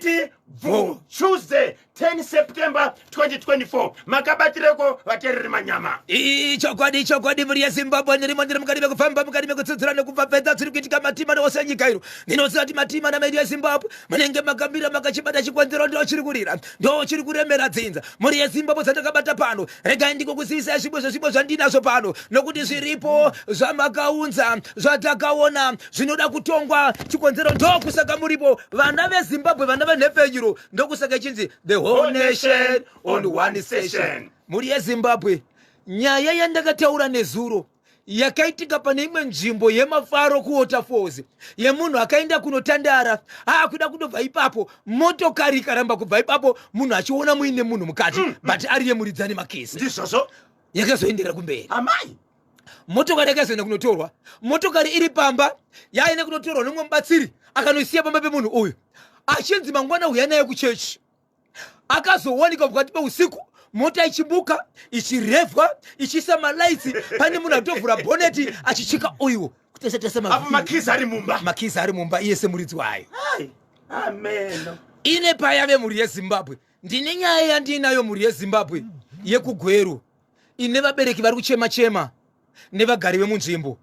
Dziti bvu. Tuesday 10 September 2024. Makabatireko vateereri manyama. Ichokwadi, ichokwadi, mhuri yeZimbabwe, ndirimo, ndiri mukati mekufamba, mukati mekutsudzura nekupfapfedza zviri kuitika matima ose enyika iro. Ndinoziva kuti matima namedu eZimbabwe munenge makamira makachibata chikonzero, ndo chiri kurira, ndo chiri kuremera dzinza. Mhuri yeZimbabwe, dzandakabata pano, regai ndikokuzivisai zvimwe zvezvimwe zvandinazvo pano, nokuti zviripo zvamakaunza, zvatakaona zvinoda kutongwa. Chikonzero ndokusaka muripo, vana veZimbabwe, vana venhepfenyuro, ndokusaka ichinzi The Whole Nation on One Session. Mhuri yeZimbabwe, nyaya yandakataura nezuro yakaitika pane imwe nzvimbo yemafaro kuWaterfalls, yemunhu akaenda kunotandara, aakuda kundobva ipapo, motokari ikaramba kubva ipapo, munhu achiona muine munhu mukati, but ari yemuridzi ane makesi. Ndizvozvo. Yakazoenderera kumberi. Amai. Motokari yakazoenda kunotorwa, motokari iri pamba, yaenda kunotorwa nomumwe mubatsiri, akanoisiya pamba pemunhu uyu, achinzi mangwana uya naye kuchechi. Akazowanikwa pakati peusiku mota ichibuka, ichirevhwa, ichiisa malights, pane munhu atovhura bhoneti achichika oiwo kutesetese. Apo makizi ari mumba. Makizi ari mumba, iye semuridzi wayo. Ai, amen. Ine paya vemhuri yeZimbabwe, ndine nyaya yandiinayo, mhuri yeZimbabwe, yekuGweru, ine vabereki vari kuchema chema nevagari vemunzvimbo.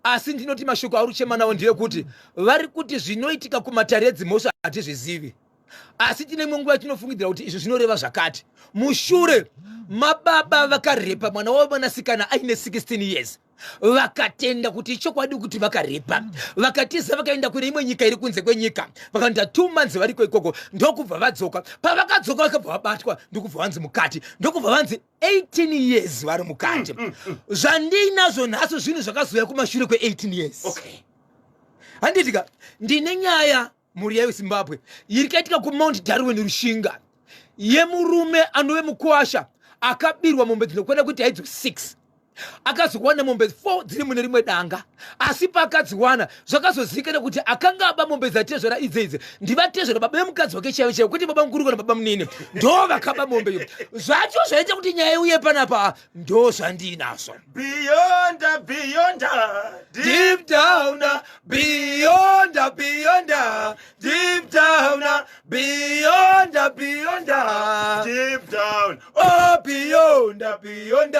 Asi ndinoti mashoko auri kuchema nawo ndeyekuti vari kuti zvinoitika kumatare edzimhosva hatizvizivi, asi tine imwe nguva yatinofungidzira kuti izvi zvinoreva zvakati. Mushure mababa vakarepa mwana wavo mwanasikana aine 16 years, vakatenda kuti ichokwadi kuti vakarepa, vakatiza, vakaenda kune imwe nyika iri kunze kwenyika, vakaenda 2 months variko ikoko, ndokubva vadzoka. Pavakadzoka vakabva vabatwa, ndokubva vanzi mukati, ndokubva vanzi 18 years vari mukati. Zvandinazvo nhasi zvinhu zvakazouya kumashure kwe18 years. Handitika ndine nyaya, mhuri yeZimbabwe, iri kaitika kuMount Darwin, Rushinga, yemurume anove mukwasha akabirwa mombe dzinokwana kuti haidzo 6. Akazowana mombe 4 dziri mune rimwe danga, asi paakadziwana zvakazozivikana kuti akanga aba mombe dzatezvara idze idzi ndivatezvara, baba vemukadzi wake chaivo chaivo, kwete baba mukuru kana baba munini, ndo vakaba mombe iyo. Zvacho zvaita kuti nyaya iuye panapa ndo zvandinazvo. Beyond, beyond, deep down, beyond, beyond, deep down, beyond, beyond, deep down. Oh, beyond, beyond,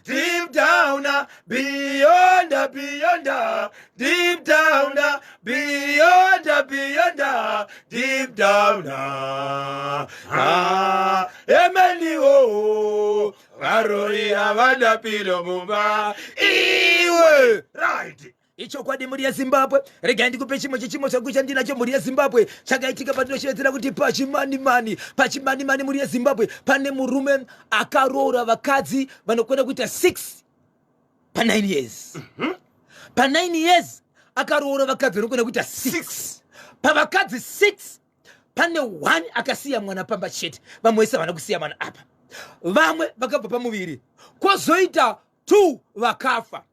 deep down, beyond, beyond, deep down, beyond, beyond, deep down. Ah, emeni o varoi havana pilo mumba iwe. Ichokwadi, mhuri yeZimbabwe, regai ndikupe chimwe chechimwe changu chandinacho, mhuri yeZimbabwe, chakaitika patinoshevedzera kuti Pachimanimani. Pachimanimani, mhuri yeZimbabwe, pane murume akaroora vakadzi vanokwana kuita 6 pa9 years. Pa9 years akaroora vakadzi vanokwana kuita 6. Pavakadzi 6 pane 1 akasiya mwana pamba chete, vamwe vese havana kusiya mwana apa. Vamwe vakabva pamuviri, kwozoita 2 vakafa.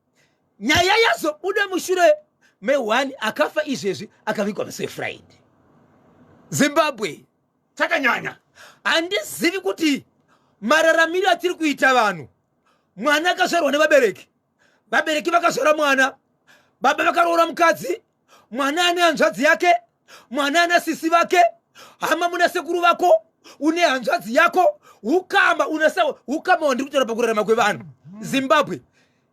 Nyaya yazobuda mushure me1 akafa izvezvi, akavigwa musi weFriday. Zimbabwe, Chakanyanya. Handizivi kuti mararamiro atiri kuita vanhu. Mwana akazvarwa nevabereki, vabereki vakazvara mwana, baba vakaroora mukadzi, mwana ane hanzvadzi yake, mwana ana sisi vake, hama muna sekuru vako, une hanzvadzi yako, ukama unasa ukama wandiri kutaura pakurarama kwevanhu. Zimbabwe,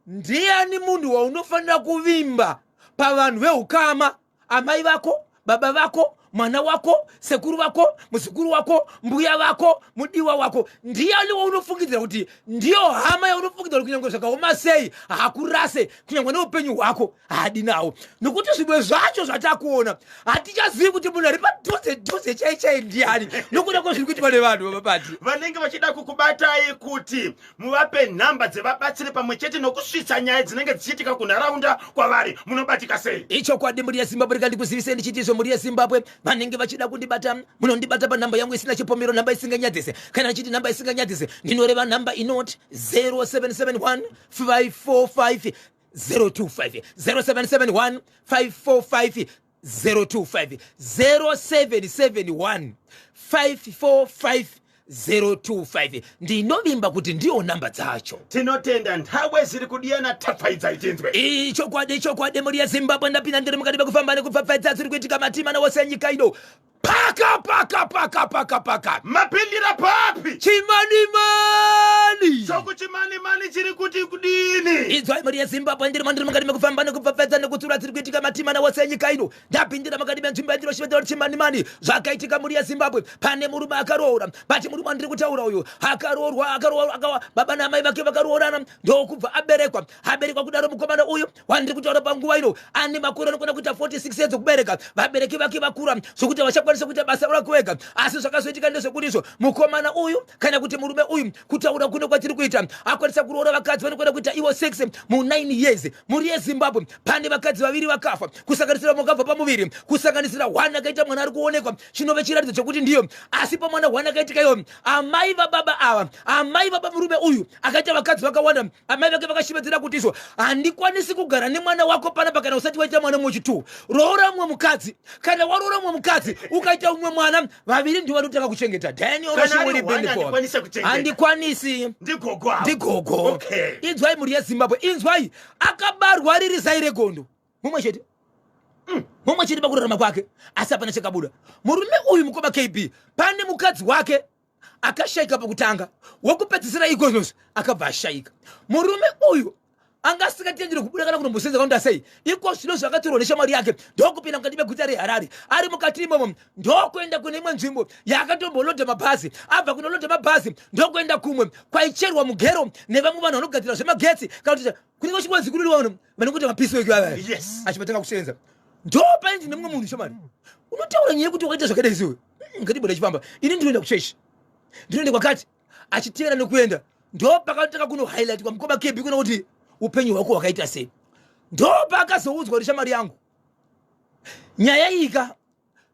ndiani munhu waunofanira kuvimba pavanhu veukama? Amai vako, baba vako, mwana wako, sekuru vako, muzukuru wako, mbuya vako, mudiwa wako, ndiani waunofungidzira kuti ndiyo hama yaunofungidzira kuti kunyange zvakaoma sei hakurase, kunyange neupenyu hwako haadi nawo? Nokuti zvimwe zvacho zvatakuona, hatichazivi kuti munhu ari padhuze dhuze chai chai ndiani, nokuda kwezviri kuitwa nevanhu vamabati. Vanenge vachida kukubatai kuti muvape nhamba dzevabatsiri pamwe chete nokusvitsa nyaya dzinenge dzichiitika kunharaunda kwavari, munobatika sei? Ichokwadi, mhuri yeZimbabwe, rega ndikuzivisei ndichiti izvo, mhuri yeZimbabwe, vanenge vachida kundibata, munondibata panhamba yangu isina chipomero, nhamba isinganyadzise. Kana ndichiti nhamba isinganyadzise, ndinoreva nhamba inoti 0771 545 025, 0771 545 025, 0771 545 025. Ndinovimba kuti ndiyo namba dzacho. Tinotenda. Nthawe ziri kudiyana, tapfaidza itinzwe. Ichokwadi, ichokwadi, mhuri yeZimbabwe, ndapinda, ndiri mukati mekufamba nekupfapfaidza dziri kuitika matima nawose enyika ino. Paka paka paka paka paka. Mapindira papi? Chimanimani. Chokuchimanimani chiri kuti kudini? Idzwai mhuri yeZimbabwe, ndiri mandiri mukati mekufamba nekupfapfadza nekutsiura dziri kuitika matimana wose enyika ino. Ndapindira mukati menzvimbo yandinoshevedzera kuti chimanimani. Zvakaitika mhuri yeZimbabwe, pane murume akaroora. But murume wandiri kutaura uyu akaroorwa, akaroorwa, akawa baba naamai vake vakaroorana ndokubva aberekwa. Aberekwa kudaro mukomana uyu wandiri kutaura panguva ino ane makore anokwana kuita 46 years okubereka. Vabereki vake vakura zvokuti havachakwanisa kuita basa rako vega. Asi zvakazoitika ndezvekuti izvo mukomana uyu kana kuti murume uyu, kutaura kuno kwatiri kuita, akwanisa kuroora vakadzi vanokwana kuita ivo 6 mu 9 years. Mhuri yeZimbabwe, pane vakadzi vaviri vakafa, kusanganisira mumwe akabva pamuviri, kusanganisira one akaita mwana ari kuonekwa, chinove chiratidzo chekuti ndiyo. Asi pamwana one akaitika iwo, amai vababa ava, amai vaba murume uyu akaita vakadzi vakawanda, amai vake vakashevedzera kuti izvo, handikwanisi kugara nemwana wako panapa kana usati waita mwana mumwe chitu. Roora mumwe mukadzi. Kana waroora mumwe mukadzi ukaita umwe mwana, vaviri ndivo vanotanga kuchengeta. Daniel. Kana ari one handikwanisi kuchengeta. Handikwanisi. Ndigogo avo. Ndigogo. Okay. Inzwai mhuri yeZimbabwe, inzwai. Akabarwa riri zai regondo mumwe chete, mumwe chete pakurarama kwake, asi hapana chakabuda. Murume uyu, mukoma KB, pane mukadzi wake akashayika pakutanga, wekupedzisira iko izvozvo akabva ashayika. Murume uyu anga asingatenderi kubuda kana kunombosenza kaunda sei. Iko zvino zvakatorwa neshamwari yake ndokupinda mukati meguta reHarare. Ari mukati imomo ndokuenda kune imwe nzvimbo yaakatombolodha mabhazi. Abva kunolodha mabhazi ndokuenda kumwe kwaicherwa mugero nevamwe vanhu vanogadzira zvemagetsi, kana kuti kunenge kuchingonzi kuri vanhu vanongoita mapisi weki vaya. Achibatanga kusenza ndopainzi nemumwe munhu, shamwari, unotaura nyaya yekuti wakaita zvakadai siwe, ngatibuda chifamba, ini ndinoenda kuchechi, ndinoenda kwakati. Achiteera nekuenda, ndo pakatanga kuno highlight kwamukoma Kebi kuna kuti upenyu hwako hwakaita sei. Ndo paakazoudzwa kuti, shamwari yangu, nyaya iyika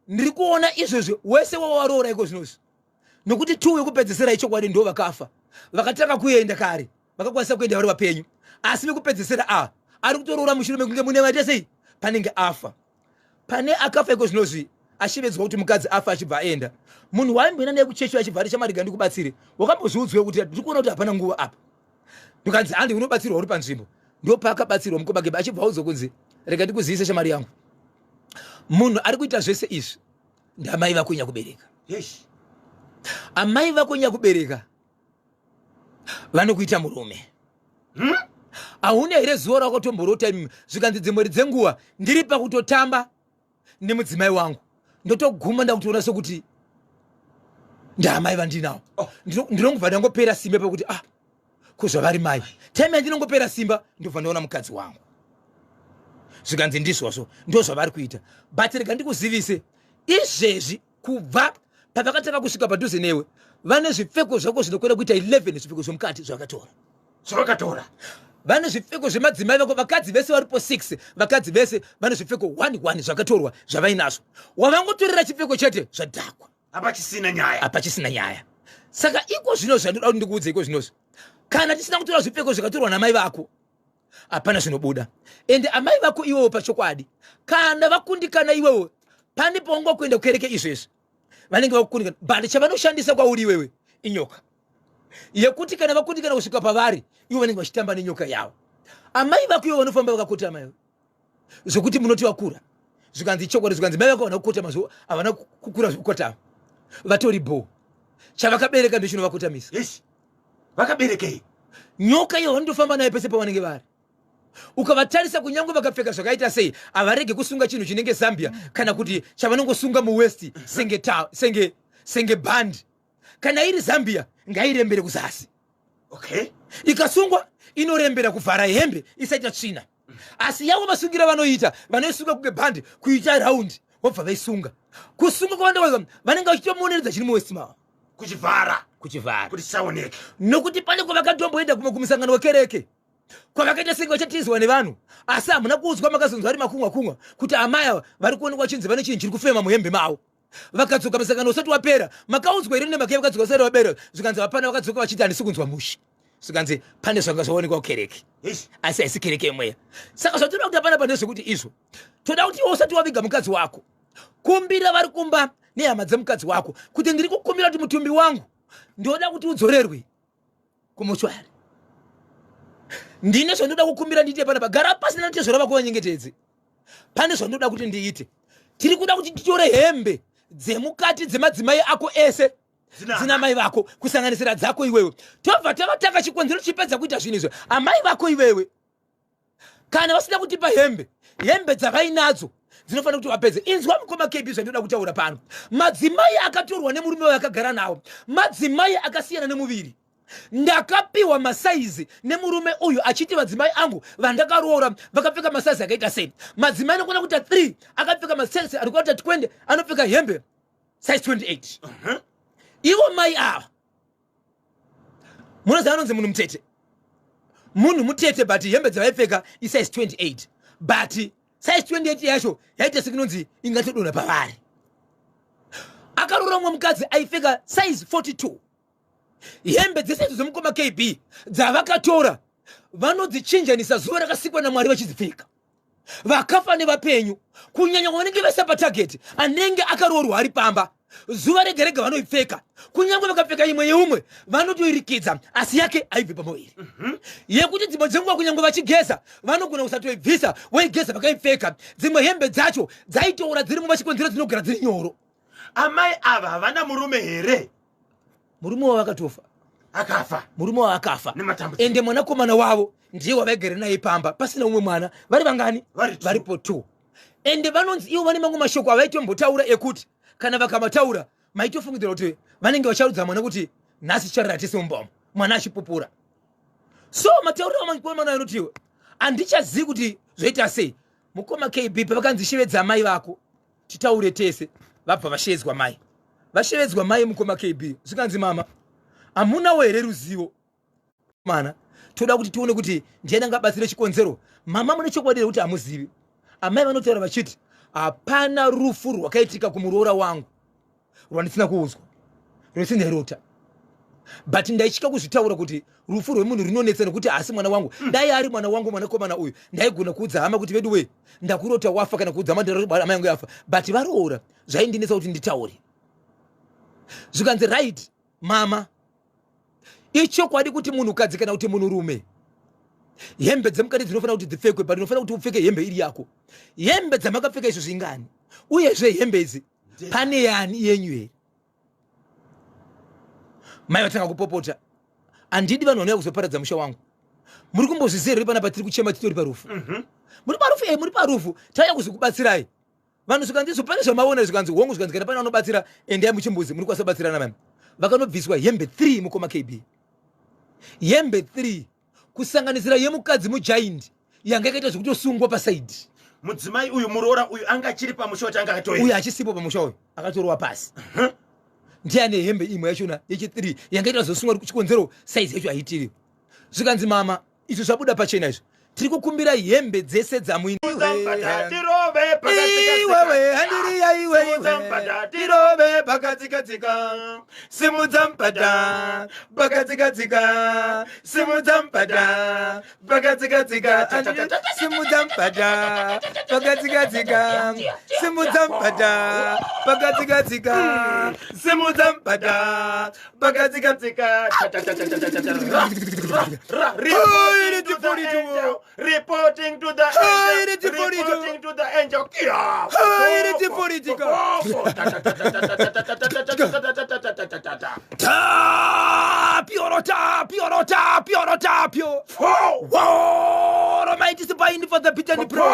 ndiri kuona izvezvi, wese wawaroora iko zvinozvi, nokuti two wekupedzisira ichokwadi ndo vakafa, vakatanga kuenda kare, vakakwanisa kuenda vari vapenyu, asi vekupedzisira a ari kutoroora mushure mekunge mune vaita sei, panenge afa, pane akafa iko zvinozvi. Ashevedzwa kuti mukadzi afa, achibva aenda munhu waaimboenda naye kuchechi, achibva ati, chamariga ndikubatsire, wakambozviudzwe kuti ndiri kuona kuti hapana nguva apa? Ndikanzi handi, unobatsirwa uri panzvimbo. Ndopaakabatsirwa mukoma Gebe, achibva audzwa kunzi, rega ndikuzivise shamari yangu, munhu ari kuita zvese izvi ndamai vako nyakubereka. Amai vako nyakubereka vanokuita murume. Hauna here zuva rakatomborota imi zvikanzi dzimwe dzenguva ndiri pakutotamba nemudzimai wangu, ndotoguma ndakutoona sekuti ndaamai vandinawo? Oh. Ndinongobva ndangopera simba pakuti, ah, kuzvavari mai. Time yandinongopera simba ndobva ndaona mukadzi wangu. Zvikanzi ndizvozvo, ndo zvavari kuita, but rega ndikuzivise izvezvi, kubva pavakatanga kusvika padhuze newe, vane zvipfeko zvako zvinokwana kuita 11 zvipfeko zvemukati zvavakatora. Zvavakatora. Vane zvipfeko zvemadzimai vako, vakadzi vese varipo 6, vakadzi vese vane zvipfeko 1 1 zvakatorwa zvavainazvo. Wavangotorera chipfeko chete, zvadhakwa. Hapachisina nyaya. Hapachisina nyaya. Saka iko zvino zvandoda kuti ndikuudze iko zvinozvi, kana tisina kutora zvipfeko zvakatorwa namai vako, hapana zvinobuda. Ende amai vako iwewo pachokwadi, kana vakundikana iwewo, pane paunga kuenda kukereke izvezvi, vanenge vakukundikana, but chavanoshandisa kwauri iwewe inyoka yekuti kana vakundikana kusvika pavari, ivo vanenge vachitamba nenyoka yavo. Amai vako ivo vanofamba vakakotama iwe zvokuti munoti vakura. Zvikanzi chokwadi, zvikanzi mai vako havana kukotama, havana kukura zvekukotama, vatori bho, chavakabereka ndochinovakotamisa. Yes. Vakaberekei? Nyoka iyo vanotofamba nayo pese pavanenge vari. Ukavatarisa, kunyange vakapfeka zvakaita sei, havarege kusunga chinhu chinenge zambia kana kuti chavanongosunga muwaist senge, senge bhandi. Kana iri zambia, ngairembere kuzasi. Ikasungwa inorembera kuvhara hembe isaita tsvina. Asi yavo masungira vanoita, vanoisunga kunge bhandi, kuita raundi, vobva vaisunga. Kusunga kwavanda, vanenge vachitomoneredza chiri muwaist mavo. Kuchivhara. Kuchivhara. Kuti chisaoneke. Nokuti pane kwavakatomboenda kumwe kumusangano wekereke kwavakaita senge vachatizwa nevanhu, asi hamuna kuudzwa, makazonzwa ari makumwa kumwa kuti amai ava vari kuonekwa chinzi vane chinhu chiri kufema muhembe mavo. Vakadzoka musangano usati wapera. Makaudzwa here nemhaka vakadzoka usati wapera? Zvikanzi hapana. Vakadzoka vachiti handisi kunzwa mushe. Zvikanzi pane zvanga zvaonekwa kukereke, asi haisi kereke yemweya. Saka zvatoda kuti hapana pane zvekuti izvo, toda kuti iwe usati waviga mukadzi wako, kumbira vari kumba nehama dzemukadzi wako kuti ndiri kukumbira kuti mutumbi wangu ndoda kuti udzorerwe kumuchwari, ndine zvandoda kukumbira ndiite panapa. Gara pasi natezvara vako, vanyengetedze, pane zvandoda kuti ndiite. Tiri kuda kuti titore hembe. Dzemukati dzemadzimai ako ese dzina mai vako, kusanganisira dzako iwewe. Tobva tavatanga chikonzero chipedza kuita zvinhu izvo. Amai vako iwewe, kana vasina kutipa hembe, hembe dzavainadzo dzinofanira kuti vapedze. Inzwa, mukoma KB, zvandinoda kutaura pano. Madzimai akatorwa nemurume waakagara nawo, madzimai akasiyana nemuviri. Ndakapiwa masaizi nemurume uyu achiti madzimai angu vandakaroora vakapfeka masaizi akaita sei. Madzimai anokwana kuita 3 akapfeka masaizi ari kuita 20, anopfeka hembe size 28. Ivo mai ava, munoziva anonzi munhu mutete, munhu mutete, but hembe dzavaipfeka isize 28, but size 28 yacho yaita sekunonzi ingatodonha pavari. Akaroora mumwe mukadzi aipfeka size 42. Hembe dzese idzo dzemukoma KB dzavakatora vanodzichinjanisa zuva rakasikwa naMwari vachidzipfeka, vakafa nevapenyu, kunyanya kwavanenge vaisa patarget anenge akaroorwa ari pamba. Zuva rega rega vanoipfeka. Kunyange vakapfeka imwe yeumwe, vanotoirikidza, asi yake haibvi pamuviri. Yekuti dzimwe dzenguva kunyange vachigeza vanogona kusatoibvisa, voigeza vakaipfeka. Dzimwe hembe dzacho dzaitoora dziri mumba, chikonzero dzinogara dziri nyoro. Amai ava havana murume here? Murume wavo akatofa. Akafa. Murume wavo akafa. Nematambudziko. Ende mwanakomana wavo ndiye wavaigara naye pamba, pasina umwe mwana. Vari vangani? Vari two. Varipo two. Ende vanonzi ivo vane mamwe mashoko avaitombotaura ekuti kana vakamataura maitofungidzira kuti vanenge vacharudza mwana kuti nhasi ticharara tese mumba umu, mwana achipupura. So matauriro amwana anotiwe handichazivi kuti zvoita sei. Mukoma KB, pavakanzi shevedza amai vako titaure tese, vabva vashevedzwa mai. Vashevedzwa mai, mukoma KB, zvikanzi, "Mama, hamunawo here ruzivo mana? Toda kuti tione kuti ndiani angabatsire chikonzero. Mama, mune chokwadi here kuti hamuzivi?" Amai vanotaura vachiti, "Hapana rufu rwakaitika kumuroora wangu rwandisina kuudzwa, rwese ndairota, but ndaitya kuzvitaura kuti rufu rwemunhu runonetsa nekuti haasi mwana wangu. Dai ari mwana wangu, mwanakomana uyu, ndaigona kuudza hama kuti vedu we, ndakurota wafa, kana kuudza hama amai yangu yafa, but varoora zvaindinetsa kuti nditaure." Zvikanzi, "Right, mama, ichokwadi kuti munhukadzi kana kuti munhurume hembe dzemukati dzinofanira kuti dzipfekwe, but unofanira kuti upfeke hembe iri yako. Hembe dzamakapfeka izvo zvingani? Uyezve hembe idzi pane yani yenyu here?" Mai vatanga kupopota, "Handidi vanhu vanouya kuzoparadza musha wangu. Muri kumbozviziva here panapa tiri kuchema, titori parufu? Muri parufu e, muri parufu, tauya kuzokubatsirai vanhu." Zvikanzi, "Izvo pane zvamaona?" Zvikanzi, "Hongu." Zvikanzi, "Kana pane vanobatsira, endai muchimbuzi, muri kukwanisa kubatsirana." Mami vakanobviswa hembe 3, mukoma KB, hembe 3, kusanganisira yemukadzi mujaindi yanga yakaita zvekutosungwa pasaidi. Mudzimai uyu, muroora uyu, anga achiri pamusha kuti anga akatoenda? Uyu achisipo pamusha uyu, akatorwa pasi. Ndiane hembe imwe yachona yechi3 yanga ita zosungwa, chikonzero saizi yacho haitiri. Zvikanzi, "Mama, izvo zvabuda pachena izvo, tiri kukumbira hembe dzese dzamuiwewe handiriya iwe." Tirove pakatsikatsika, simudza mpada pakatsikatsika, simudza mpada pakatsikatsika, simudza mpada pakatsikatsika, simudza mpada pakatsikatsika, simudza mpada pakatsikatsika. Reporting to the angel, reporting to the angel. Tapio, tapio, tapio, tapio. Woro maiti sipaini for the beaten pro.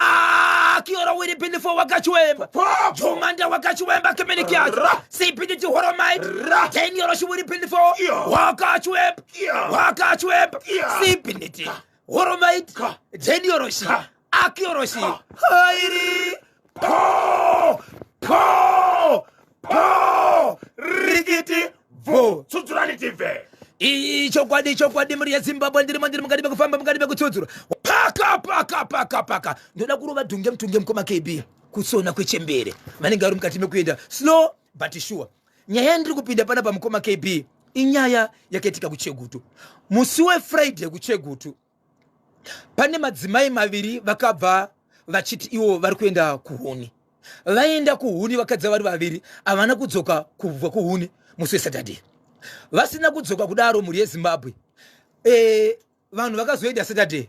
Ah, kioro wiri pini for wakachiwemba. Jomanda wakachiwemba kemeni kiacho. Sipini ti horo maiti. Ten yoro shiwiri pini for wakachiwemba. Wakachiwemba. Sipini ti horo maiti. Ten yoro shi. Akioro shi. Hairi. Po! Po! Po! Rikiti bvu. Tsudzurani tibve. Chokwadi, chokwadi, mhuri yeZimbabwe, ndirimo, ndiri mukati mekufamba, mukati mekutsudzura. Paka paka paka paka, ndoda kurova dhunge mutunge, mukoma KB, kutsona kwechembere vanenge vari mukati mekuenda slow but sure. Nyaya yandiri kupinda panapa, mukoma KB, inyaya yakaitika kuChegutu musi weFriday. KuChegutu pane madzimai maviri vakabva vachiti ivo vari kuenda kuhuni. Vaenda kuhuni, vakadzi vari vaviri havana kudzoka kubva kuhuni musi weSaturday. Vasina kudzoka kudaro, mhuri yeZimbabwe, vanhu vakazoenda Saturday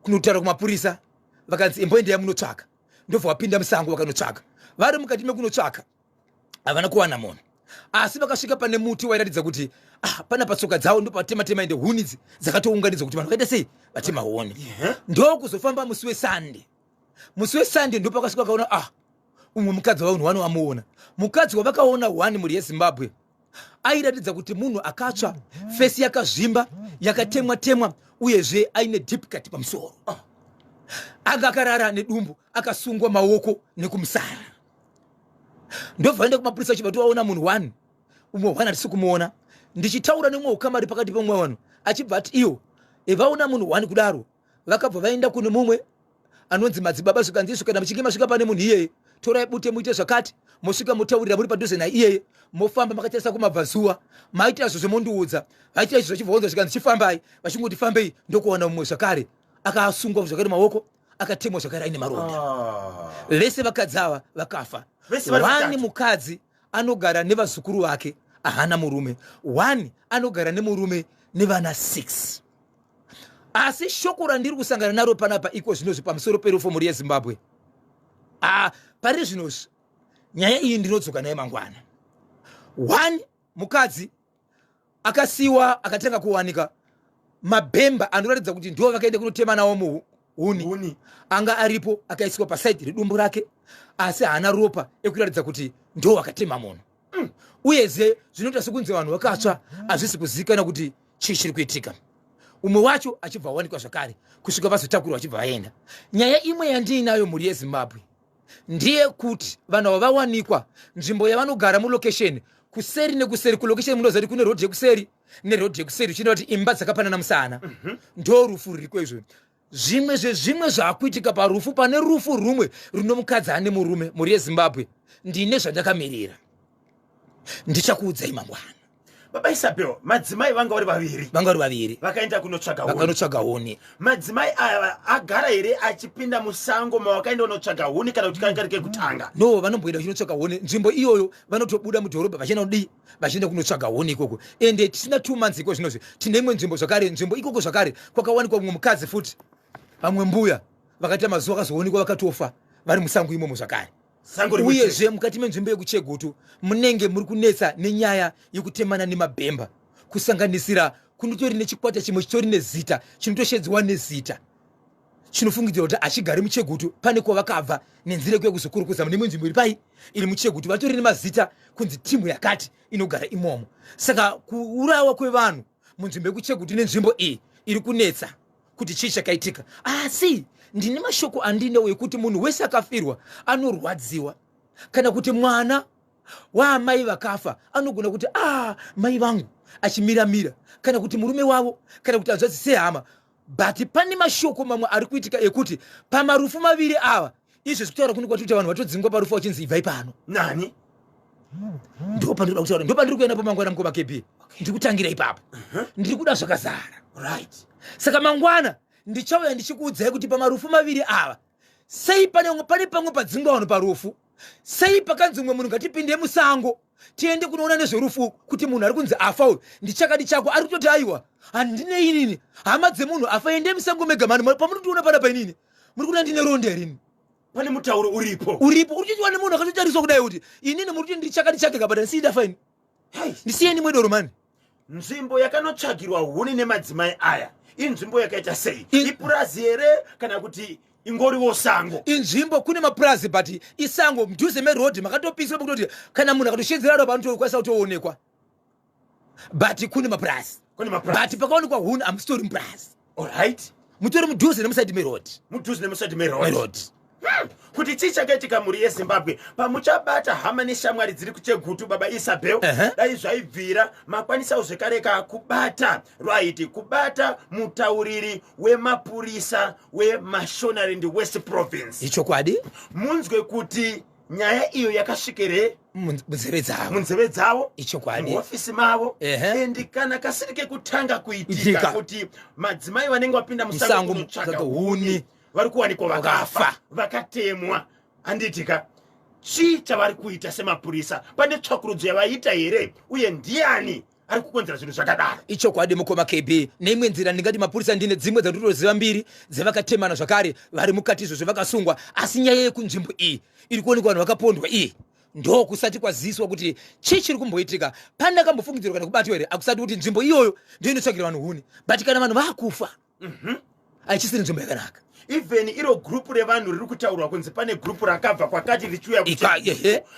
kunotaura kumapurisa, vakanzi imboendai munotsvaka. Ndobva vapinda musango, vakanotsvaka. Vari mukati mekunotsvaka, havana kuwana munhu, asi vakasvika pane muti wairatidza kuti pana patsoka dzavo ndopatematema, ende huni idzi dzakatounganidzwa kuti vanhu vakaita sei, vatema huni. Ndokuzofamba musi weSande. Musi weSande ndopakasvika, vakaona umwe mukadzi wavanhu wani vamuona. Mukadzi wavakaona one, mhuri yeZimbabwe, airatidza kuti munhu akatsva, face yakazvimba, yakatemwa temwa, uyezve aine deep cut pamusoro. Anga akarara nedumbu, akasungwa maoko nekumusana. Ndobva vaenda kumapurisa, achibva tovaona munhu one, umwe one hatisi kumuona. Ndichitaura nemumwe ukamari pakati pemumwe vanhu, achibva ati iyo vaona munhu one kudaro, vakabva vaenda kune mumwe anonzi madzibaba. Zvikanzi izvo, kana muchinge masvika pane munhu iyeye, torai bute, muite zvakati, mosvika motaurira muri padhuze naiyeye, mofamba makatarisa kumabvazuva, maita izvozvo mondiudza. Vaita izvo, zvachibvaunza, zvikanzi chifambai. Vachingoti fambei, ndokuwana mumwe zvakare akasungwa zvakare maoko, akatemwa zvakare, aine maronda. Vese vakadzi ava vakafa. Vese vari One vatatu. mukadzi anogara nevazukuru vake, haana murume. One anogara nemurume nevana 6. Asi shoko randiri kusangana naro panapa iko zvinozvi pamusoro perufu, mhuri yeZimbabwe, pari zvinozvi nyaya iyi ndinodzoka nayo mangwana. One mukadzi akasiyiwa, akatanga kuwanika mabhemba anoratidza kuti ndiwo vakaenda kunotema nawo muhuni. Huni. Anga aripo, akaiswa pasaidi redumbu rake, asi haana ropa ekuratidza kuti ndo vakatema munhu. Uyezve zvinoita sekunzi vanhu vakatsva, hazvisi kuzivikanwa kuti chii chiri kuitika. Umwe wacho achibva awanikwa zvakare, kusvika vazotakurwa vachibva vaenda. Nyaya imwe yandiinayo, mhuri yeZimbabwe, ndiye kuti vanhu ava vawanikwa nzvimbo yavanogara mulocation kuseri nekuseri kulocation. Munoziva kuti kune rodhi yekuseri nerodhi yekuseri, uchienda kuti imba dzakapanana musana. Ndo rufu ruriko izvo. Zvimwe zvezvimwe zvaakuitika parufu, pane rufu rumwe runo mukadzi ane murume. Mhuri yeZimbabwe, ndine zvandakamirira, ndichakuudzai mangwana. Baba Isabel, madzimai vanga vari vaviri? Vanga vari vaviri. Vakaenda kunotsvaga huni. Vakanotsvaga huni. Madzimai aya agara here achipinda musango mavakaenda kunotsvaga huni, kana kuti kanga kekutanga? No, vanomboenda vachinotsvaga huni nzvimbo iyoyo. Vanotobuda mudhorobha vachienda kudii, vachienda kunotsvaga huni ikoko. Ende tisina 2 months iko zvinozvi, tine imwe nzvimbo zvakare, nzvimbo ikoko zvakare kwakawanikwa mumwe mukadzi futi, vamwe mbuya vakaita mazuva vakazoonekwa vakatofa vari musango imomo zvakare. Sango rimwe chete. Uyezve mukati menzvimbo yekuChegutu munenge muri kunetsa nenyaya yekutemana nemabhemba, kusanganisira kunotori nechikwata chimwe chitori nezita, chinotoshedzwa nezita, chinofungidzirwa kuti hachigari muChegutu, pane kwavakabva nenzira yekuya kuzokurukudza mune imwe nzvimbo iri pai iri muChegutu. Vatori nemazita kunzi timu yakati inogara imomo. Saka kuurawa kwevanhu munzvimbo yekuChegutu nenzvimbo iyi iri kunetsa kuti chii chakaitika. Asi ndine mashoko andinewo ekuti munhu wese akafirwa anorwadziwa, kana kuti mwana waamai vakafa anogona kuti mai vangu achimiramira, kana kuti murume wavo, kana kuti hanzvadzi sehama. But pane mashoko mamwe ari kuitika ekuti pamarufu maviri ava, izvezvi kutaura kuno kwatikuti vanhu vatodzingwa parufu, vachinzi ibvai pano. Nani? Ndo pandinoda kutaura, ndo pandiri kuenda pamangwana, mukoma KB. Ndiri kutangira ipapo, ndiri kuda zvakazara. Saka mangwana ndichauya ndichikuudzai kuti pamarufu maviri ava, sei pane pamwe padzingwa vanhu parufu, sei pakanzi umwe munhu ngatipinde musango tiende kunoona nezverufu, kuti munhu ari kunzi afa uyu ndichakadi chako, ari kutoti aiwa, handinei inini, hama dzemunhu afa, endei musango mega mani. Pamunotiona panapa, inini muri kuona ndine ronda here ini? Pane mutauro uripo. Uripo, uri kutotiwa nemunhu akatotariswa kudai kuti inini muri kuti ndiri chakadi chake kabata ndisii faini. Hai. Ndisiyeni mwedoro mani. Nzvimbo yakanotsvagirwa huni nemadzimai aya inzvimbo yakaita sei? Ipurazi here kana kuti ingoriwo sango? Inzvimbo kune mapurazi, but isango mudhuze merodhi, makatopiswa pekutoti kana munhu akatoshedzera ropa anotokwanisa kutoonekwa, but kune mapurazi. Kune mapurazi. But pakaonekwa huni hamusitori mupurazi. Mutori mudhuze nemusaidi merodhi. Mudhuze nemusaidi merodhi. Merodhi. Kuti chii chakaitika, mhuri yeZimbabwe, pamuchabata hama neshamwari dziri kuChegutu, baba Isabel, dai zvaibvira makwanisawo zvekare ka kubata, right, kubata mutauriri wemapurisa weMashonaland West Province. Ichokwadi. Munzwe kuti nyaya iyo yakasvikire munzeve dzavo. Munzeve dzavo. Ichokwadi. Muhofisi mavo. And kana kasiri kekutanga kuitika Itika. kuti madzimai vanenge vapinda musango musango kunotsvaga mutsvaga huni huni vari kuwanikwa vakafa, Vakafa. vakatemwa, handitika? Chii chavari kuita semapurisa? Pane tsvakurudzo yavaita here, uye ndiani Ari kukonzera zvinhu zvakadaro. Ichokwadi mukoma KB. Neimwe nzira ndingati mapurisa ndine dzimwe dzandinotoziva mbiri dzevakatemana zvakare vari mukati izvozvo vakasungwa, asi nyaya yekunzvimbo iyi iri kuonekwa vanhu vakapondwa iyi ndokusati kwaziviswa kuti chii chiri kumboitika. Pane akambofungidzirwa kana kubatwa here? Akusati kuti nzvimbo iyoyo ndiyo inotsvagira vanhu huni, but kana vanhu vakufa haichisiri nzvimbo yakanaka. Even iro gurupu revanhu riri kutaurwa kunzi pane gurupu rakabva kwakati richiuya,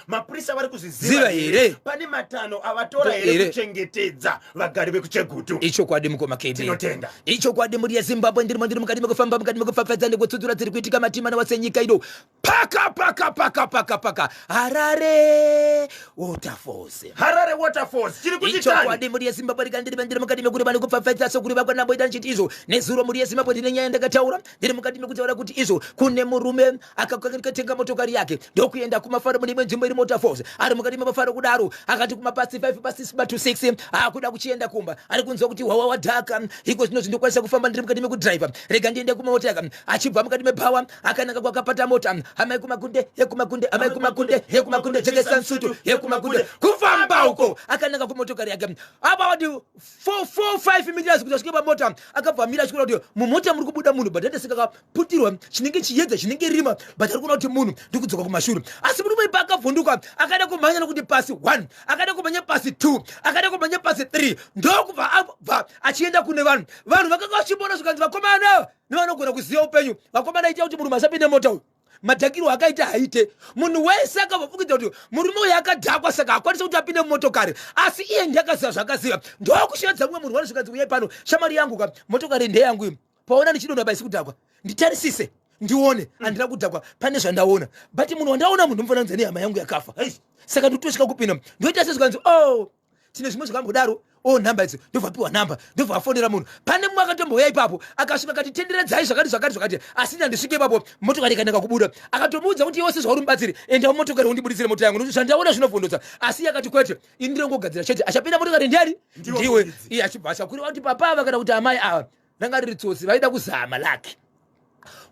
mapurisa vari kuzviziva here? Pane matanho avatora here kuchengetedza vagari vekuChegutu? Ichokwadi mukoma KB. Tinotenda. Ichokwadi mhuri yeZimbabwe, ndirimo ndiri mukati mekufamba, mukati mekupfapfadza nekutsudzura dziri kuitika matima nawasenyika ino. Paka paka paka paka paka Harare Waterfalls. Harare Waterfalls chiri kuti Ichokwadi mhuri yeZimbabwe, rikandiri ndiri mukati mekureva nekupfapfaidza sokureva kwandamboita ndichiti izvo nezuro. Mhuri yeZimbabwe, ndine nyaya ndakataura ndiri mukati mekutaura kuti izvo kune murume akatenga motokari yake ndokuenda kumafaro mune imwe nzvimbo iri Waterfalls. Ari mukati memafaro kudaro, akati kumapasi 5 pasi 6 to 6 akuda kuchienda kumba, ari kunzwa kuti hwawa wadhaka iko zvino zvindokwanisa kufamba, ndiri mukati mekudhiraivha, rega ndiende kumota yaka. Achibva mukati mebhawa akananga kwakapata mota. Amai kumakunde yekumakunde, amai kumakunde yekumakunde, jekesa nsutu yekumakunde, kufamba uko akananga kumotokari yake. About 4 4 5 meters kuti asvike pamota, akabva amira achikuona kuti mumota muri kubuda munhu, but ateseka akaputirwa chinenge chiedza chinenge rima, but ari kuona kuti munhu ndikudzoka kumashure. Asi murume ipa akavhunduka, akada kumhanya nokuti pasi 1, akada kumhanya pasi 2, akada kumhanya pasi 3, ndokubva abva achienda kune vanhu. Vanhu vakanga vachimuona, zvikanzi vakomana nevanogona kuziva upenyu, vakomana, ita kuti murume asapinde mota uyu, madhakiro akaita haite. Munhu wese akavafungidza kuti murume uyu akadhakwa, saka hakwanisi kuti apinde mumotokari, asi iye ndiakaziva zvakaziva. Ndokushevedza mumwe munhu wani, zvikanzi uyai pano shamwari yangu ka, motokari ndeyangu iyi, paona ndichidonha paisi kudhakwa, nditarisise ndione, handina kudhakwa, pane zvandaona, but munhu wandaona munhu mufananidza nehama yangu yakafa, saka ndikutosvika kupinda, ndoita sezvikanzi oh, tine zvimwe zvakambodaro. O, nhamba idzo, ndobva piwa nhamba, ndobva afonera munhu. Pane mumwe akatombouya ipapo, akasvika akati tenderedzai zvakati zvakati zvakati, asi ndandisvike ipapo motokari ikananga kubuda. Akatomuudza kuti iwe sezvauri mubatsiri, enda mumotokari undibuditsire mota yangu nokuti zvandaona zvinovhundutsa. Asi iye akati kwete, ini ndinongogadzira chete, achapinda motokari ndiani? Ndiwe. Iye achibva achakureva kuti papa ava kana kuti amai ava ranga riri tsotsi, vaida kuzama laki.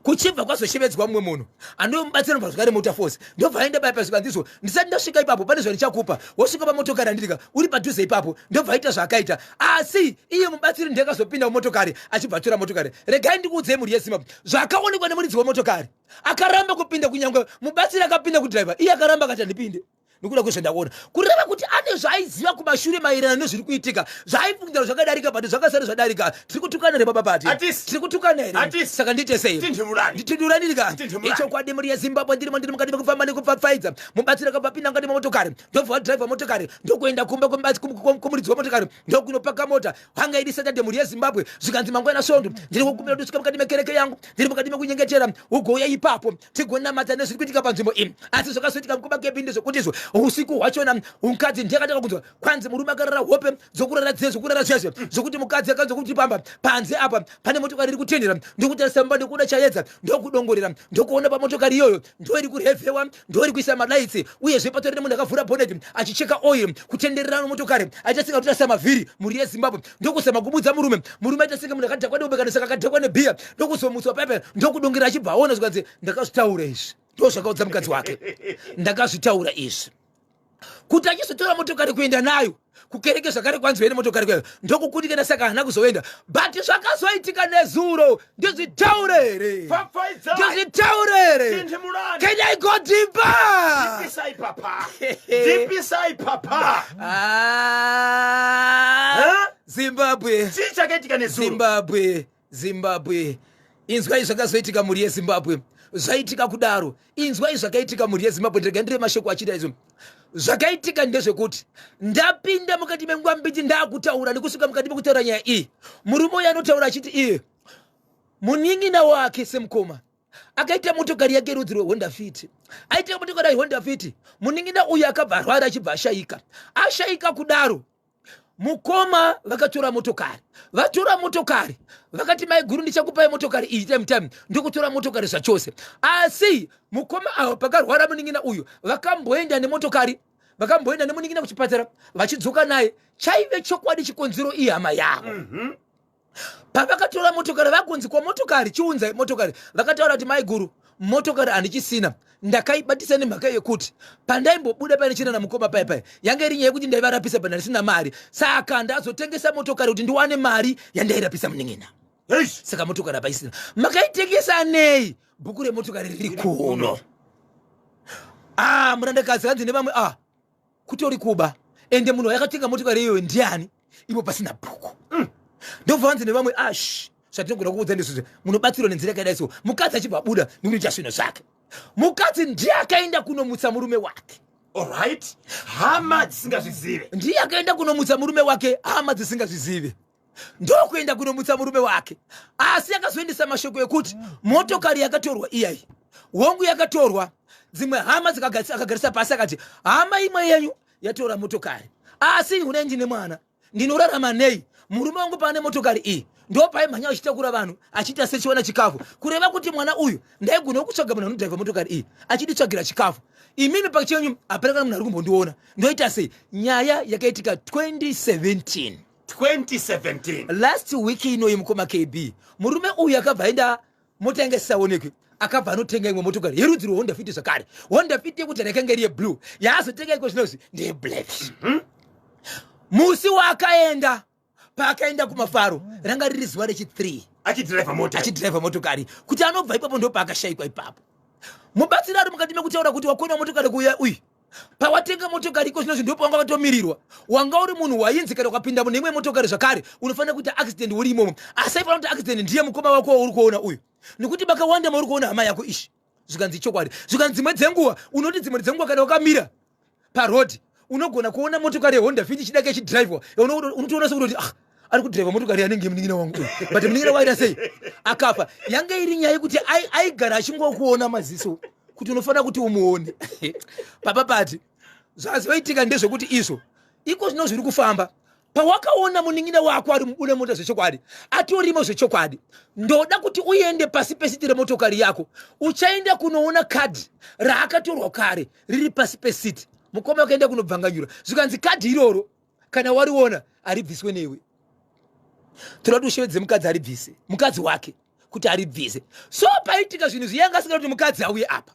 Kuchibva kwazoshevedzwa mumwe munhu anomubatsira nobva zvakare motor force, ndobva aenda paya pasvika ndizvo, ndisati ndasvika ipapo pane zvandichakupa, wosvika pamotokari handitika uri padhuze ipapo. Ndobva aita zvaakaita, asi iye mubatsiri ndiye akazopinda mumotokari achibva atora motokari. Regai ndikuudzei mhuri yeZimbabwe, zvakaonekwa nemuridzi wemotokari, akaramba kupinda kunyange mubatsiri akapinda kudhiraivha, iye akaramba akati handipinde nekuda kwezvandaona. Kureva kuti ane zvaaiziva kumashure maererano nezviri kuitika, zvaaifungidzira zvakadarika, but zvakasara zvadarika. Tiri kutukana here baba Pati? Hatisi. Tiri kutukana here? Hatisi. Saka ndiite sei? Tindimurani. Nditinduradirika. Tindimurani. Ichokwadi mhuri yeZimbabwe, ndirimo ndiri mukati mekufamba nekupfapfaidza. Mubatsiri akabva pinda mukati memotokari, ndobva wadhiraivha motokari ndokuenda kumba kumuridzi wemotokari, ndokunopaka mota. Hanga iri Saturday, mhuri yeZimbabwe, zvikanzi mangwana Svondo ndiri kukumbira kuti usvike mukati mekereke yangu, ndiri mukati mekunyengetera, ugouya ipapo tigonamata nezviri kuitika panzvimbo iyi. Asi zvakazoitika mukoma kebi ndezvekuti izvo usiku hwachona mukadzi ndiye akatanga kunzwa kwanzi murume akarara hope dzokurara dziye zvokurara zvezve, zvokuti mukadzi akanzwa kuti pamba panze apa pane motokari iri kutendera, ndokutarisa mumba ndokuona chaedza, ndokudongorera ndokuona pamotokari iyoyo ndo iri kurevhewa, ndo iri kuisa malights, uyezve patori nemunhu akavhura bonnet achicheka oil kutenderera nomotokari, aita singa kutarisa mavhiri. Mhuri yeZimbabwe, ndokuzama kubudza murume. Murume aita senge munhu akadhakwa neubekano, saka akadhakwa nebhiya, ndokuzomutswa paipa, ndokudongera achibva aona, zvikanzi ndakazvitaura izvi. Ndo zvakaudza mukadzi wake, ndakazvitaura izvi. Kuti achizotora motokari kuenda nayo kukereke zvakare, kwanzi uende motokari kwayo, ndokukundikana, saka haana kuzoenda. But zvakazoitika nezuro ndizvitaure here? Pfapfaidzai. Ndizvitaure here? Tindimurani. Can I go deeper? Dzipisai papa, dzipisai papa. Ah, Huh? Zimbabwe. Chii chakaitika nezuro? Zimbabwe, Zimbabwe, inzwai zvakazoitika mhuri yeZimbabwe. Zvaitika kudaro, inzwai zvakaitika mhuri yeZimbabwe. Ndrega ndire mashoko achida izvo. Zvakaitika ndezvekuti ndapinda mukati mengwambiti, ndaakutaura nekusvika mukati mekutaura nyaya iyi, murume uyu anotaura achiti iye munin'ina wake semukoma akaita motokari yake rudzi rweHonda Fit. Aita motokari yeHonda Fit, munin'ina uyu akabva arwara achibva ashayika. Ashayika kudaro, mukoma vakatora motokari. Vatora motokari vakati maiguru, ndichakupai motokari iyi time time, ndokutora motokari zvachose. Asi mukoma ava pakarwara munin'ina uyu vakamboenda nemotokari, vakamboenda nemunin'ina kuchipatara, vachidzoka naye. Chaive chokwadi chikonzero ihama yavo. Pavakatora motokari, vakunzi kwamotokari, chiunzai motokari, vakataura kuti maiguru, Motokari handichisina, ndakaibatisa nemhaka yekuti pandaimbobuda paine chena namukoma paya paya yanga iri nyaya yekuti ndaivarapisa pandandisina mari, saka ndazotengesa motokari kuti ndiwane mari yandairapisa munin'ina. Saka motokari hapaisina. Makaitengesa nei? Bhuku remotokari riri kuno. Ah, murandakadzi hanzi nevamwe, ah, kutori kuba, ende munhu wayakatenga motokari iyoyo ndiani ivo pasina bhuku? Ndobva vanzi nevamwe, ash, zvatinogona kuudza ndizvozvo, munobatsirwa nenzira yakadai. So mukadzi achibva abuda nekunoita zvinhu zvake. Mukadzi ndiye akaenda kunomutsa murume wake. Alright, hama dzisingazvizive. Ndiye akaenda kunomutsa murume wake, hama dzisingazvizive, ndokuenda kunomutsa murume wake. Asi akazoendesa mashoko ekuti motokari yakatorwa iyai, hongu yakatorwa, dzimwe hama akagarisa pasi akati, hama imwe yenyu yatora motokari, asi unai ndine mwana, ndinorarama nei? Murume wangu paane motokari iyi ndo paimhanya achitakura vanhu achiita sechiwana chikafu, kureva kuti mwana uyu ndaigona kutsvaga munhu anodhaivha motokari iyi achinditsvagira chikafu. Imimi pachenyu hapana kana munhu ari kumbondiona, ndoita sei? Nyaya yakaitika 2017. 2017. Last week inoyi, mukoma KB, murume uyu akabva aenda, mota yanga isisaonekwi, akabva anotenga imwe motokari yerudzi rweHonda Fit zvakare. Honda Fit yekuti yakanga iri yeblue, yaazotenga iko zvinozvi ndeyeblack. Musi waakaenda, paakaenda kumafaro, ranga riri zuva rechi3 achidhiraivha mota. Achidhiraivha motokari kuti anobva ipapo, ndo paakashayikwa ipapo. Mubatsiri ari mukati mekutaura kuti wakona motokari kuuya uyu, pawatenga motokari iko zvinozvi ndipo wanga watomirirwa, wanga uri munhu wainzi kana ukapinda mune imwe motokari zvakare unofanira kuita accident uri imomo. Asi aifanira kuti accident ndiye mukoma wako wauri kuona uyu, nekuti makawanda mauri kuona hama yako ishi. Zvikanzi chokwadi, zvikanzi dzimwe dzenguva unoti, dzimwe dzenguva kana wakamira parodhi unogona kuona motokari yeHonda Fit ichidaka ichidhiraivwa, unotoona sekutoti, ah, ari kudhiraivha motokari yanenge munin'ina wangu uyu, but munin'ina waita sei? Akafa. Yange iri nyaya yekuti aigara achingokuona maziso kuti unofanira kuti umuone papa pati. Zvazoitika ndezvekuti izvo iko zvino zviri kufamba, pawakaona munin'ina wako ari mubune mota zvechokwadi, atorimo zvechokwadi, ndoda kuti uende pasi pesiti remotokari yako, uchaenda kunoona kadhi raakatorwa kare riri pasi pesiti. Mukoma wakaenda kunobvanganyura, zvikanzi kadhi iroro kana wariona haribviswe newe, toda kuti ushevedze mukadzi aribvise, mukadzi wake kuti aribvise. So paitika zvinhu zviyanga asingada kuti mukadzi auye apa,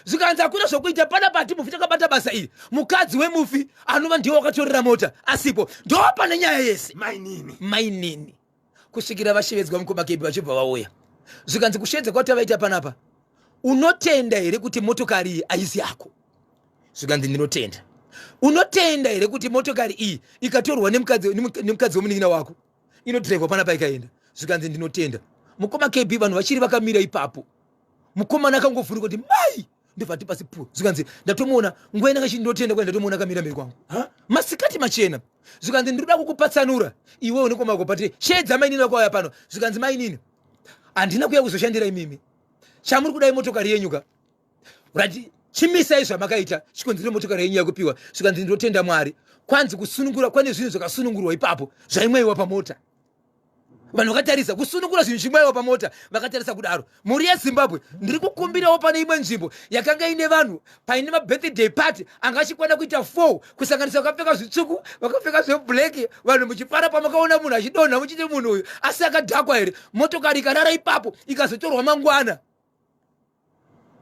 zvikanzi hakuna zvokuita pana pati mufi takabata basa iri, mukadzi wemufi anova ndiye wakatorera mota asipo, ndo pane nyaya yese. Mainini. Mainini, kusvikira vashevedzwa, mukoma Kebi, vachibva vauya, zvikanzi kushevedza kwatavaita panapa, unotenda here kuti motokari iyi haisi yako? Zvikanzi ndinotenda. Unotenda here kuti motokari iyi ikatorwa nemukadzi wemunin'ina wako inodhiraivwa panapa ikaenda? Zvikanzi ndinotenda. Mukoma KB, vanhu vachiri vakamira ipapo, mukomana akangovhunika kuti mai, ndobva ati pasi pu. Zvikanzi ndatomuona nguva inanga chii, ndotenda kwai ndatomuona akamira mberi kwangu masikati machena. Zvikanzi ndinoda kukupatsanura iwe unekomako pati sheedza mainini vako auya pano. Zvikanzi mainini, handina kuya kuzoshandira imimi, chamuri kudai motokari yenyu ka, right, chimisai zvamakaita, chikonzero motokari yenyu yakupiwa. Zvikanzi ndinotenda Mwari. Kwanzi kusunungura, kwane zvinhu zvakasunungurwa ipapo zvaimwaiwa pamota, vanhu vakatarisa kusunungura zvinhu chimwaiwa pamota, vakatarisa kudaro. Mhuri yeZimbabwe, ndiri kukumbirawo, pane imwe nzvimbo yakanga ine vanhu paine mabirthday party anga achikwana kuita 4, kusanganisa vakapfeka zvitsvuku, vakapfeka zveblack, vanhu muchifara, pamakaona munhu achidonha muchiti munhu uyu asi akadhakwa here? Motokari ikarara ipapo, ikazotorwa mangwana.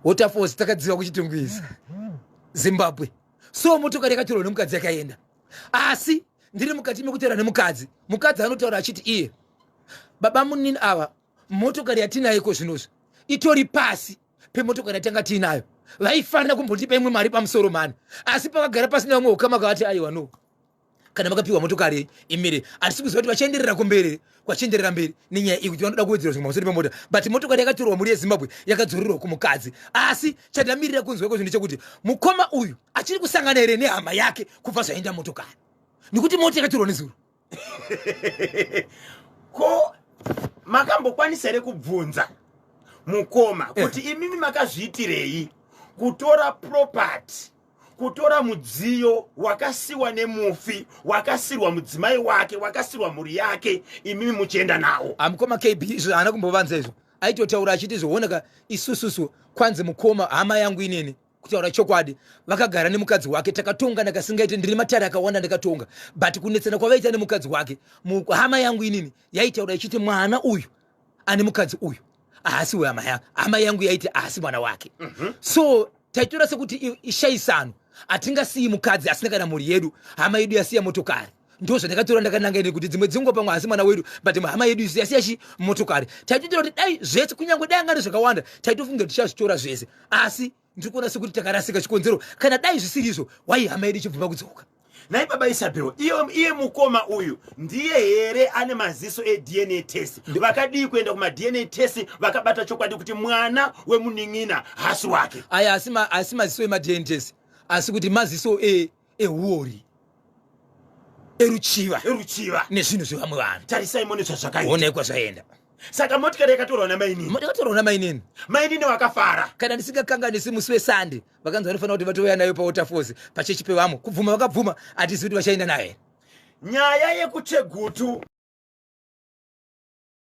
Waterfalls takadziva kuChitungwiza, Zimbabwe. So motokari yakatorwa nemukadzi yakaenda, asi ndiri mukati mekutaura nemukadzi, mukadzi anotaura achiti iye baba munini ava, motokari yatinayo iko zvinozvi itori pasi pemotokari yatanga tiinayo, vaifanira kumbotipa imwe mari pamusoro mani. Asi pakagara pasina vamwe ukama kavati, aiwa, no, kana makapiwa motokari imire, hatisi kuziva kuti vachienderera kumberi, kwachienderera mberi nenyaya iyi kuti vanoda kuwedzera zvimwe pamusoro pemota, but motokari yakatorwa, mhuri yeZimbabwe, yakadzorerwa kumukadzi. Asi chandamirira kunzwa iko zvinhu chekuti mukoma uyu achiri kusangana here nehama yake kubva zvaenda motokari, nekuti mota yakatorwa nezuro. Ko makambokwanisa here kubvunza mukoma kuti imimi makazviitirei kutora property, kutora mudziyo wakasiwa nemufi, wakasirwa mudzimai wake, wakasirwa mhuri yake, imimi muchienda nawo? Amukoma KB, izvo haana kumbovanza izvo, aitotaura achiti zvooneka isususu. Kwanzi mukoma, hama yangu inini, kutaura chokwadi, vakagara nemukadzi wake, takatonga ndakasingaite, ndine matare akawanda ndakatonga, but kunetsana kwavaita nemukadzi wake, hama yangu inini yaitaura ichiti mwana uyu ane mukadzi uyu. Haasi wehama yangu. Hama yangu yaiti haasi mwana wake. So taitora sekuti ishaisano. Hatingasiyi mukadzi asina kana mhuri yedu. Hama yedu yasiya motokari. Ndo zvandakatora ndakananga ini kuti dzimwe dzinguva pamwe haasi mwana wedu, but hama yedu isu yasiya chi motokari. Taitotora kuti dai zvese, kunyange dai anga ari zvakawanda, taitofunga kuti tichazvitora zvese. Asi ndiri kuona sekuti takarasika chikonzero. Kana dai zvisiri izvo, wai hama yedu ichibvuma kudzoka? Nhai baba Isabel, iye mukoma uyu ndiye here ane maziso eDNA test? Vakadii kuenda kumaDNA test vakabata chokwadi kuti mwana wemunin'ina hasi wake? Aya asi maziso emaDNA test, asi kuti maziso ehuori, eruchiva. Eruchiva. Nezvinhu zvevamwe vanhu. Tarisai mone zvazvakaita. Onekwa zvaenda. Saka motikari yakatorwa namainini. Yakatorwa namainini. Mainini vakafara. Kana ndisingakanganisi, musi weSande vakanzi vanofanira kuti vatouya nayo paWaterfalls pachechi pevamwe. Kubvuma vakabvuma, hatizivi kuti vachaenda nayo here. Nyaya yekuChegutu.